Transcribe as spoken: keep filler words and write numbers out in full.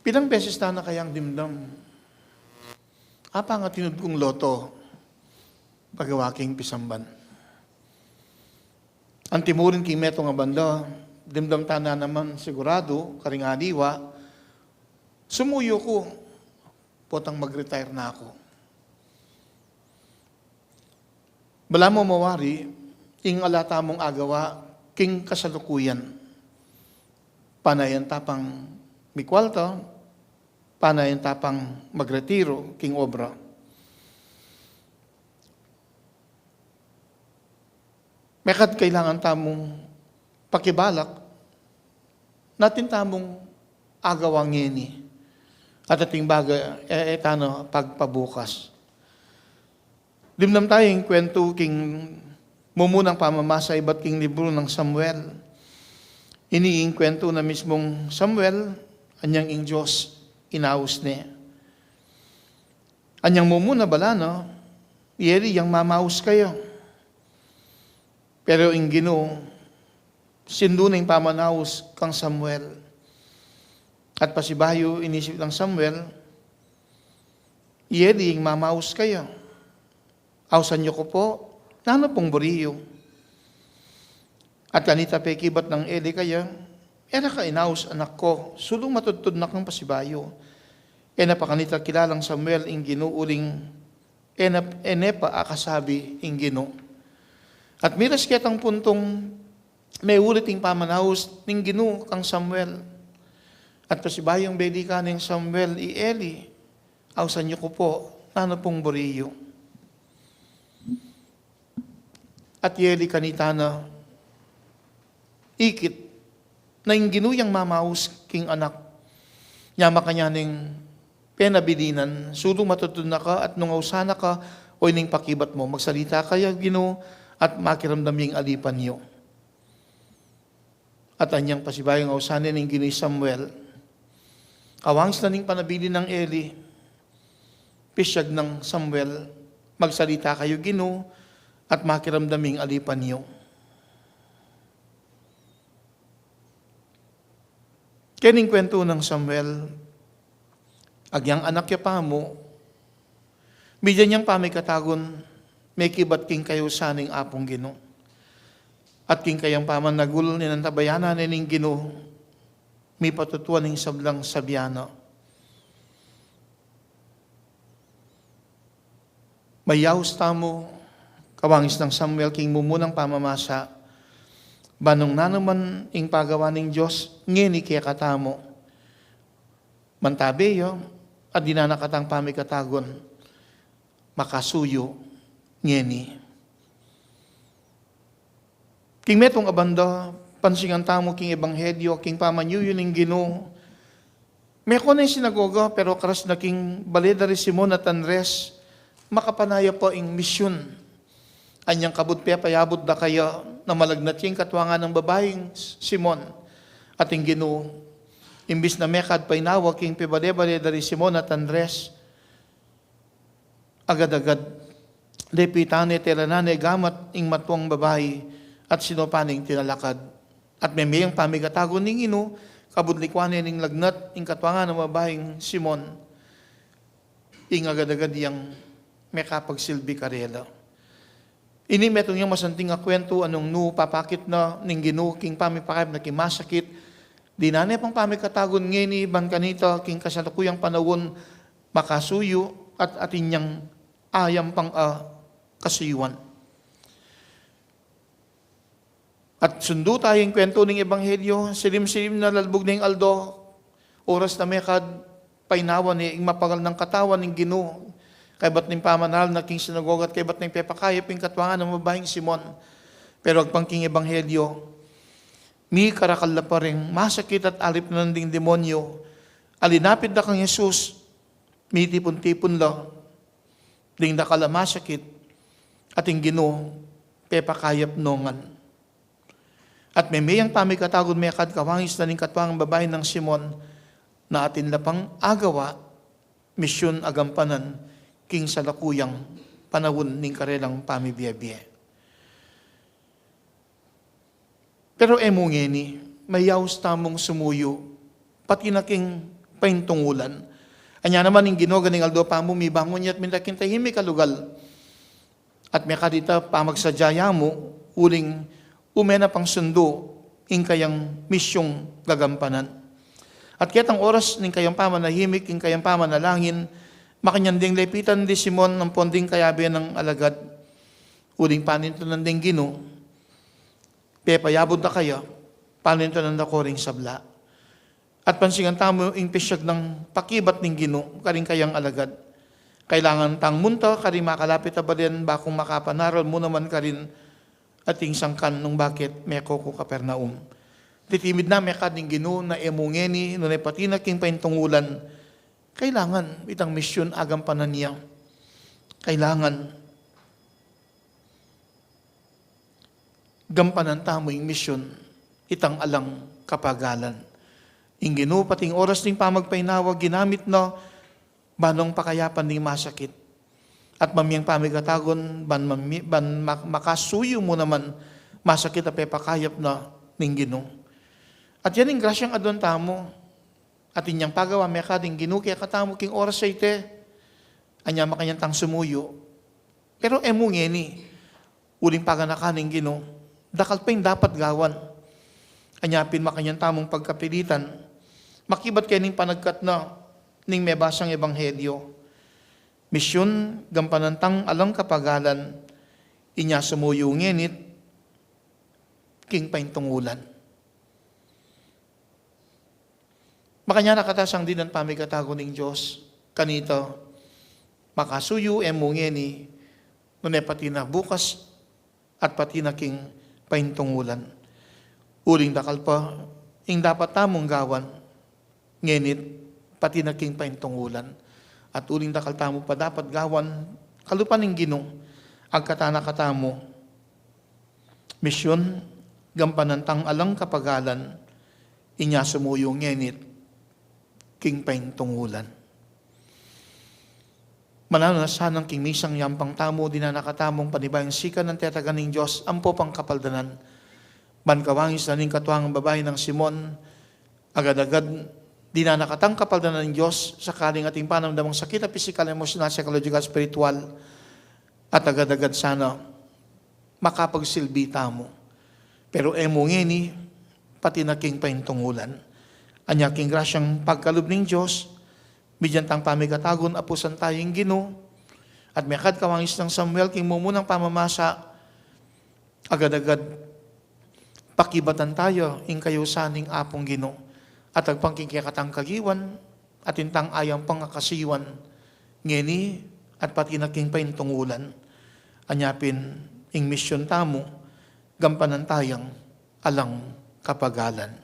Pilang beses tana kayang dimdam, apa nga tinud kung loto, pagawa king pisamban. Antimurin king metung a banda, dimdam tana naman sigurado, karing aliwa, sumuyu ku, potang mag-retire na ku. Balamu mawari, ing ala tamung agawa, king kasalukuyan. Panayan ta pang mikwalta, panayan ta pang magretiru, king obra. Mekad kailangan tamung pakibalak, na atin tamung agawa ngeni. At ating baga, e, e tana pagpabukas. Dimdam tayu ing kwentu king mumunang pamamasa ibat king libru nang Samuel. Ini ing kwentu na mismung Samuel, anyang ing Dios inaus ne. Anyang mumuna bala na, i Eli yang mamaus kaya. Pero ing Ginu, sindu na ing pamanaus kang Samuel. At pasibayu inisip nang Samuel, i Eli ing mamaus kaya. Ausan yu ku po, nanu pung buri yu? At kanita pekibat nang Eli kaya, e na ka inaus, anak ku, sulung matudtud na kang pasibayu. E na pa kanita kilalang Samuel ing Ginu uling e na, e ne pa akasabi ing Ginu. At miras ketang puntung meulit ing pamanaus ning Ginu kang Samuel. At pasibayung belikan neng Samuel i Eli, ausan yu ku po, nanu pung buri yu? At i Eli kanita na, ikit, na ing Ginu yang mamaus king anak. Nya makanyan neng penabilinan, sulung matudtud na ka at nung ausan na ka, oyni ing pakibat mu, magsalita kaya Ginu, at makiramdam ya ing alipan yu. At anyang pasibayung ausan ne ning Ginu i Samuel, kawangis na ning panabilin nang Eli, pisyag nang Samuel, magsalita kayu Ginu, at makiramdam ing alipan yu. Kening kwentu nang Samuel, agyang anak ya pamu, migyan yang pamikatagun, mekibat king kayusan ning Apung Ginu. At king kayang pamanagul, ninantabayanan ne ning Ginu, mipatutuan ing sablang sabian na. Mayaus tamu, kawangis nang Samuel king mumunang pamamasa, ban nung nanu man ing pagawa ning Dios ngeni kekatamu, mantabe ya, at dinan na katang pamikatagun, makasuyu ngeni. King metung a banda, pansingan tamu king ebanghelyo, king pamanyuyu ning Ginu. Meko na ing sinagoga, pero karas na king bale da ri Simon at Andres, makapanaya pa ing misyun. Anyang kabud pepayabut da kaya, na malagnat ya ing katwa nang babaing Simon. At ing Ginu, imbis na mekad painawa king pibale-bale da ri Simon at Andres, agad-agad, lepitan ne, telanan ne gamat ing matuang babai, at sinupan ne ing tinalakad. At meme yang pamikatagun ning Ginu, kabud likuan ne ning lagnat ing katwa nang babaing Simon, ing agad-agad yang mekapagsilbi karela. Ini metung yang masanting a kwentu a nung nu papakit na ning Ginu king pamipakayap na king masakit, dinan ne pang pamikatagun ngeni ban kanita king kasalukuyang panaun makasuyu at atin yang ayampang a kasuyuan. At sundu taya ing kwentu ning ebanghelyo, silim-silim na, lalbug na ing aldo, oras na mekad painawa ne ing mapagal nang katawan ning Ginu, kaybat ning pamanal na king sinagoga at kaybat ning pepakayap ing katwa nang babaing Simon. Pero agpang king ebanghelyo, mikarakal la pa ring masakit at alip na ding demonyo, a linapit da kang Jesus, mitipun-tipun la ding dakal a masakit, at ing Ginu pepakayap no ngan. At meme yang pamikatagun mekad kawangis na ning katwa nang babai nang Simon, na atin la pang agawa, misyun a gampanan king salukuyang panaun ning karelang pamibie-bie. Pero e mu ngeni, mayaus tamung sumuyu, pati na king paintungulan. Anya naman ing Ginu, ganing aldo pa mu mibangun ya at minta king tahimik a lugal. At mekad ita pamagsadya ya mu, uling ume na pang sundu ing kayang misyung gagampanan. At ketang oras ning kayang pamanahimik, ing kayang pamanalangin, makanyan ding lepitan di Simon ampon ding kayabe nang alagad. Uling panintunan ding Ginu, pepayabud da kaya, panintunan da ko ring sabla. At pansingan tamu ing pisyag nang pakibat ning Ginu karing kayang alagad. Kailangan tang munta karing makalapit a balen bakung makapanaral mu naman karin ating sangkan nung bakit meko ku Capernaum. Titimid na mekad ning Ginu na e mu ngeni nune pati na king paintungulan. Kailangan itang misyun agampanan ya. Kailangan gampanan tamu ing misyun itang alang kapagalan. Ing Ginu, pati ing oras ning pamagpainawa, ginamit na ban nang pakayapan ding masakit. At mamyang pamikatagun, ban, mami, ban mak-, makasuyu mu naman masakit a pepakayap na ning Ginu. At yan ing grasyang adwan tamu. At inyang pagawa mekad ing Ginu kekatamu king oras a iti. Anya makanyan tang sumuyu. Pero e mu ngeni, uling paganakan ning Ginu, dakal pa ing dapat gawan. Anya pin makanyan tamung pagkapilitan, makibat kening panagkat na ning mebasang ebanghelyo. Misyun, gampanan tang alang kapagalan, inya sumuyu ngenit king paintungulan. Makanyan a katasang dinan pamikatagun ning Dios kanita, makasuyu e mu ngeni, nune pati na bukas at pati na king paintungulan. Uling dakal pa ing dapat tamung gawan, ngenit pati na king paintungulan. At uling dakal tamu pa dapat gawan, kalupa ning Ginu, agkatan na katamu, misyun, gampanan tang alang kapagalan, inya sumuyu ngenit king paintungulan. Mananu na sanang king misang yampang tamu, dinan na katamung panibayung sikan nang tetagan ning Dios ampo pang kapaldanan. Ban kawangis na ning katuangang babai nang Simon, agad-agad dinan na katang kapaldanan ning Dios, sakaling ating panamdamang sakit a pisikal, emosyonal, psikologikal, espiritual, at agad-agad sana makapagsilbi tamu. Pero e mu ngeni, pati na king paintungulan. Anya king grasyang pagkalub ning Dios, midyan tang pamikatagun, apusan taya ing Ginu, at mekad kawangis nang Samuel king mumunang pamamasa, agad-agad pakibatan taya ing kayusan ning Apung Ginu, at agpang king kekatang kagiwan, atin tang ayampang a kasiyuan, ngeni at pati na king paintungulan. Anya pin ing misyun tamu, gampanan tayang alang kapagalan.